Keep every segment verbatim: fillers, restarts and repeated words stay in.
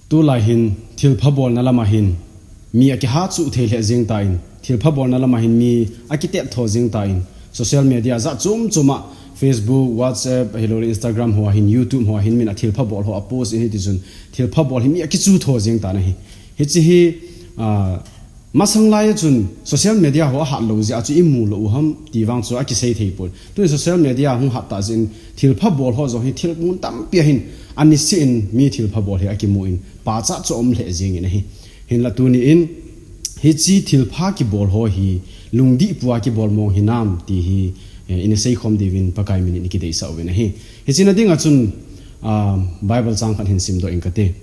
Tulai hin thilpha bolna lama hin mi akiha chu thei lheh jing tan, thilpha bolna lama hin mi akitep tho jing tan, social media ja chom choma, Facebook, WhatsApp, ahilou Instagram hoa hin, YouTube hoa hin min athilpha bol ho apost in hiti chun thilpha bol hi mi akichu tho jing tan ahi. Hichi hi, a, Masang lai a chun social media ho ahat lou jeh a chu imu lou u ham ti vang chu akisei thei pon. Tun social media hung hat ta jeh in thilpha bol ho jong hi thil mun tampi ahin, anise in mi thilpha bol hi akimu in pachat chu um lheh jing in ahi. Hinla tuni in hichi thilpha kibol ho hi lungdih pua kibol mong hinam ti hi, eh, ina seikhom diuvin Pakai min in ikideisah uvin ahi. Hichi na ding a chun, ah, Bible chang khat hin simdoh ing kate.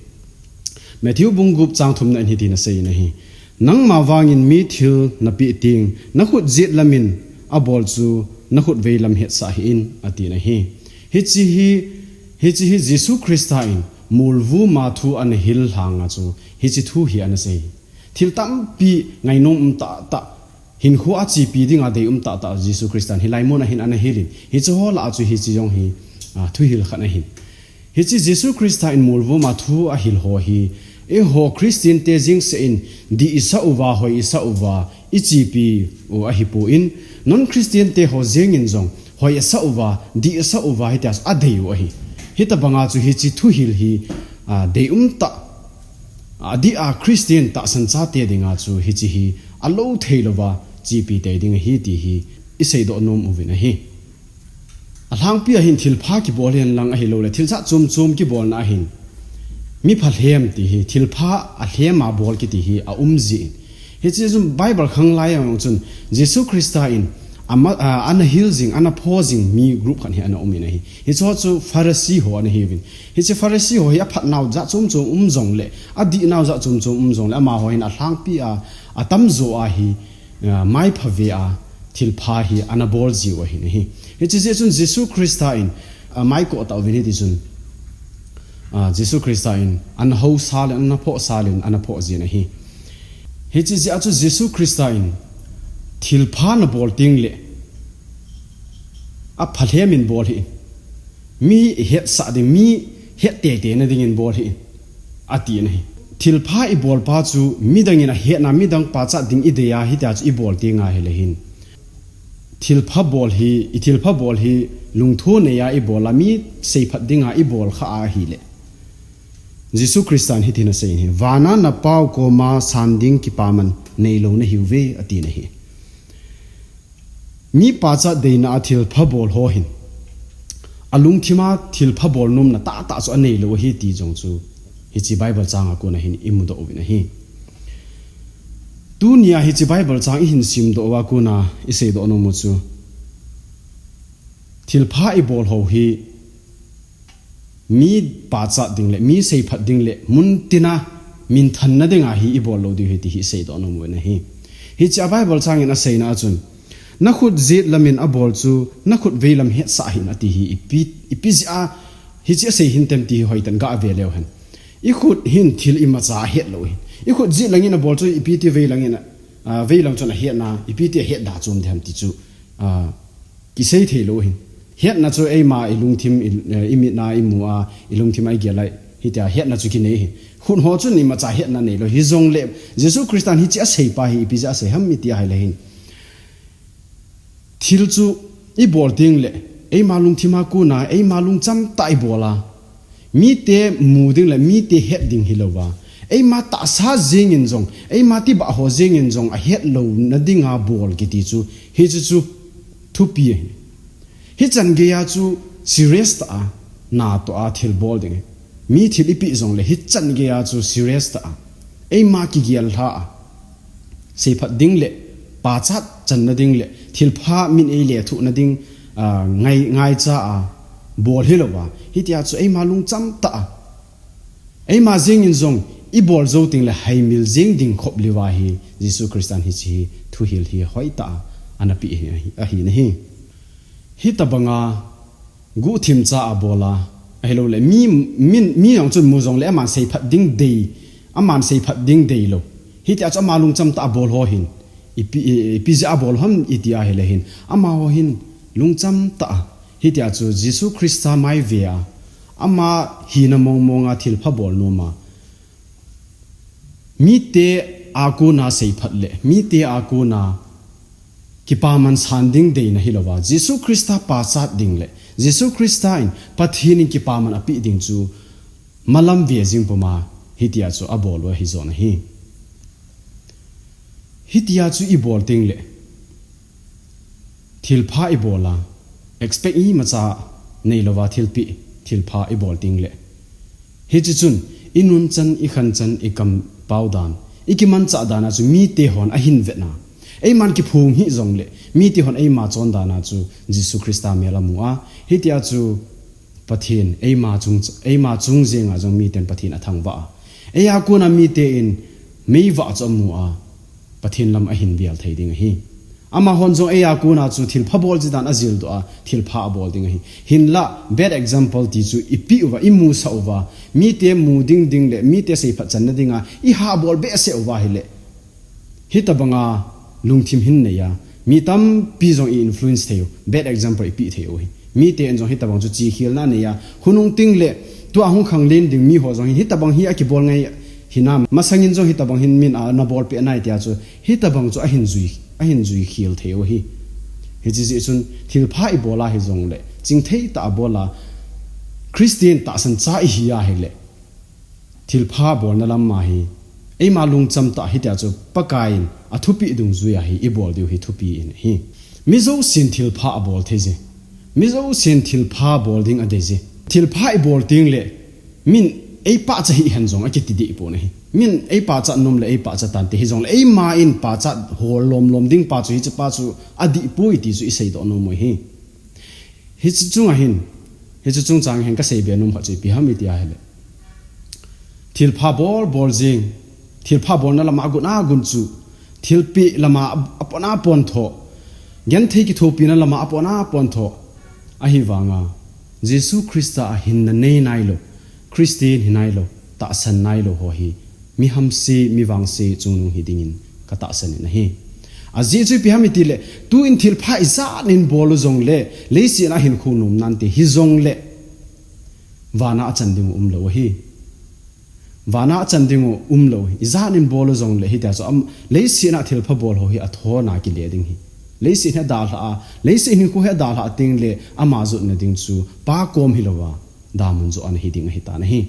Matthew bung gup chang thumna in hitin asei in ahi. Nangma vangin mi thil napeh teng, nakhut jet lamin abol chu nakhut vei lam hetsah hih in, atin ahi. Hichi hi, hichi hi Jesu Christa in molvuma thu ana hil lhang a chu hichi thu hi ana sei. Thil tampi ngainom um tahtah, hinkho a chepi dinga deium tahtah Jesu Christan hilai mun a hin ana hil in, hiche ho lah a chu hiche jong hi, a, thuhil khat ahin. Hiche Jesu Christa in molvuma thu ahil ho hi, eiho Christian te jeng seh in dih isah uva, hoi isah uva, ichepi u ahipon, non Christian te ho jeng in jong hoi asah uva, dih asah uva, hitia chu adei u ahi. Hitabanga chu hiche thuhil hi, a, deium tah, adih a Christian tahsan chate dinga chu hiche hi alou thei louva chepi tei ding ahi ti hi iseidoh nom uvin ahi. Alhangpi a hin thilpha kibol hen lang ahilou le, thil jat chom chom kibolna a hin mi phalhem ti hi, thilpha alhem a bol kiti hi aum jin. Hiche jong Bible khang lai a jong chun Jesu Christa in ama, a, ana hil jing, ana pho jing mi group khat hi ana um in ahi. Hiche ho chu Pharisee ho ana hiuvin. Hiche Pharisee ho hi aphatnau jat chom chom um jongle, adihnau jat chom chom um jongle, amaho hin alhangpi a, atamjo a hi, a, maipha ve a thilpha hi ana bol jiu ahin ahi. Hiche jeh chun Jesu Christa in, a, mai koh tauvin hiti chun, a, Jesu Christa in ana hou sal in, ana phoh sal in, ana phoh jin ahi. Hiche jeh a chu Jesu Christa in thilpha nabol teng le aphalhem in bol hih in. Mi hetsah ding, mi het teitei na dingin bol hih in, ati in ahi. Thilpha ibol pa chu midang in ahetna, midang pachat ding idei a, hitia chu ibol teng ahile hin, thilpha bol hi, ithilpha bol hi lungtho nei a ibol a, mi seiphat dinga ibol kha ahile, Jesu Christan hitin asei in ahi, vana napau koma san ding kipaman neilou nahiuve, ati in ahi. Mi pachat deina a thilpha bol ho hin alungthim a thilpha bol nomna tahtah chu aneilou ahi ti jong chu hiche Bible chang a kon a hin imudoh uvin ahi. Tunia hiche Bible chang ihin simdoh uva kon a iseidoh nom u chu, thilpha ibol ho hi mi pachat ding le, mi seiphat ding le, muntina minthanna dinga hi ibol lou diu ahi ti hi iseidoh nom uvin ahi. Hiche a Bible chang in aseina a chun, nakhut jet lamin abol chu nakhut veilam hetsah hih in ati hi ipi, ipi jeh a hiche asei hintem ti hi hoitah in gave leu hen. Ikhut hin thil imacha ahet lou hin. Ikhut jet langin abol chu ipi ti veilang in, a, veilang chun ahetna, ipi ti ahet da chom ding ham ti chu, a, kisei thei lou hin. Hetna chu eima ilungthim, i, eh, imitna imu a, ilungthim a igel a, hitia hetna chu kinei hin. Khut ho chun imacha hetna neilou. Hijongle, Jesu Christan hiche asei pa hi ipi jeh a asei ham iti ahile hin, thil chu ibol teng le, eima lungthim a kon a, eima lungcham tah ibol a, mite mu ding le, mite het ding hilouva, eima tahsa jeng in jong, eima tibah ho jeng in jong ahet louna dinga bol kiti chu, hiche chu thupi ahi. Hichan gei a chu serious tah a, natoh a thil bol ding ahi. Mi thil ipeh jongle, hichan gei a chu serious tah a, eima kigel lha a, seiphat ding le, pachat channa ding le, thilpha min eilethuhna ding, a, ngai, ngaicha a bol hilouva, hitia chu eima lungcham tah a, eima jeng in jong ibol jou teng le haimil jeng ding khop liuva hi Jesu Christan hiche hi thuhil hi hoitah a ana peh hi ahi, ahi nahi. Hitabanga guhthim cha a bol a, ahilou le mi, mi, mi jong chun mu jongle aman seiphat ding dei, aman seiphat ding deilou, hitia chu ama lungcham tah a bol ho hin ipi, i, ipi jeh a bol ham iti ahile hin, amaho hin lungcham tah a, hitia chu Jesu Christa mai ve a, ama hina mong mong a thilpha bol nom a, Mite a kona seiphat le mite a kona kipaman san ding deina hilouva, Jesu Christa pachat ding le Jesu Christa in, Pathen in kipaman apeh ding chu malam ve jing puma hitia chu abol u ahi jong ahi. Hitia chu ibol teng le thilpha ibol a, expect imacha neilouva thilpeh, thilpha ibol teng le, hiche chun inun chan, ikhan chan, ikampao dan, ikimanchah dan a chu mite hon ahin vetna, eiman kiphong hih jongle mite hon eima chon dan a chu Jesu Christa mel amu a, hitia chu Pathen eima chung, eima chung jenga jong miten Pathen athangvah a, eia kona mite in meivah chu amu a, Pathen lam ahin vel thei ding ahi. Amahon jong eia kona chu thilpha bol ji dan ajildoh a, thilpha abol ding ahi. Hinla bad example ti chu ipeh uva, imusah uva, mite mu ding ding le mite seiphat channa dinga ihahbol behseh uva ahile, hitobanga lungthim hin nei a, mi tampi jong i influence thei u, bad example ipeh thei u ahi. Miten jong hitobang chu chekhelna nei a, hunung teng le tua hung khanglen ding miho jong hin hitobang hi akibol ngai hinam, masangin jong hitobang hin min ana bolpeh nai tia chu hitobang chu ahin jui, ahin juikhel thei u ahi. Hiche jeh chun thilpha ibol a hijongle chingthei tah a bol a, Christian tahsan cha ihi ahile, thilpha bolna lam a hi eima lungcham tah hitia chu Pakai in athupeh dungjui a hi ibol diu hi thupi in ahi. Mi jousen thilpha abol thei je. Mi jousen thilpha bol ding adei je. Thilpha ibol teng le min eipachat hih hen jong akiti deh pon ahi. Min eipachat nom le eipachat tante hijongle eiman pachat hol lomlom ding pa chu hiche pa chu adih poi ti chu iseidoh nom u ahi. Hiche chunga hin, hiche chungchang hin kaseibe nom khat chu ipi ham iti ahile, thilpha bol bol jing, thilpha bolna lama agon agon chu, thilpeh lama apon apon tho, genthei kithopina lama apon apon tho, ahivanga Jesu Christa a hinna nei nailou, Christian hi nailou, tahsan nailou ho hi mi hamse, mi vangse chungnung hidingin katahsan in ahi. Ajeh chu ipi ham itile, tuin thilpha ijat in bol u jongle leiset a hinkho nom nante, hijongle vana achan dingu umlou ahi. Vana achan dingu umlou, ijat in bol u jongle hitia chu am, leiset a thilpha bol ho hi athona kile ding ahi. Leiset hi adalhah a, leiset hinkho hi adalhah teng le ama jotna ding chu Pa kom hilouva damun joh ana hiding ahitan ahi.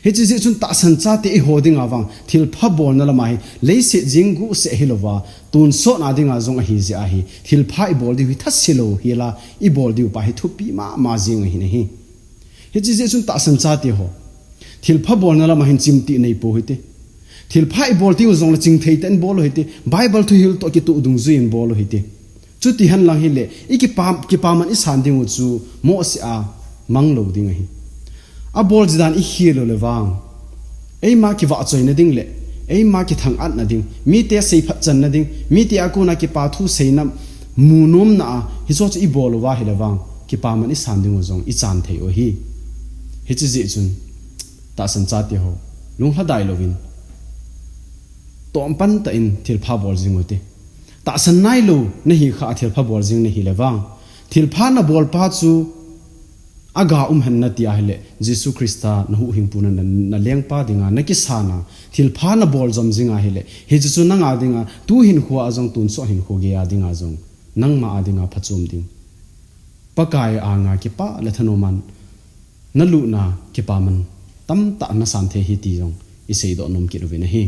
Hiche jeh chun tahsan chate eiho dinga vang thilpha bolna lama hi leiset jeng guhseh hilouva, tonsot na dinga jong ahi jeh ahi, thilpha ibol diu hi thase lou hela ibol diu pa hi thupi mama jeng ahin ahi. Hiche jeh chun tahsan chate ho, thilpha bolna lama hin chimtih neipou hite. Thilpha ibol diu jongle chingthei tah in bol u hite. Bible thuhil toh kitoh dungjui in bol u hite. Chuti henlang hile, ikipa, kipaman isan dingu chu mohseh a manglou ding ahi. Abol ji dan ikhel u le vang, eima kivahchoina ding le eima kithang-atna ding, mite seiphat channa ding, mite a kona kipa thu seina mu nomna a hicheho chu ibol uva hile vang, kipaman isan dingu jong ichan thei u ahi. Hiche jeh chun tahsan chate ho, lunglhadai louvin tompan tah in thilpha bol jing ute. Tahsan nailou nahi kha a thilpha bol jing nahi le vang, thilpha nabol pa chu aga um hen nati ahile, Jesu Christa nahuhhingpu na, na, nalengpa dinga nakisana thilpha nabol jom jing ahile, hiche chu nanga dinga tu hinkho a jong, tonsot hinkho geiya dinga jong, nangma a dinga phachom ding, Pakai anga kipah le thanoman nalutna kipaman tamtah nasan thei ahi ti jong iseidoh nom kit uvin ahi.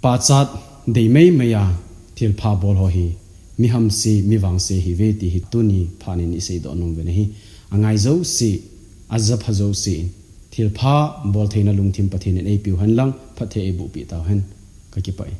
Pachat dei meimei a thilpha bol ho hi mi hamse, mi vangse ihiuve ti hi tuni phat in iseidoh nom uvin ahi. Angai jouse, ajapha jouse in thilpha bol theina lungthim Pathen in eipiu hen lang, phatthei eibohpi tauhen. Kakipah e.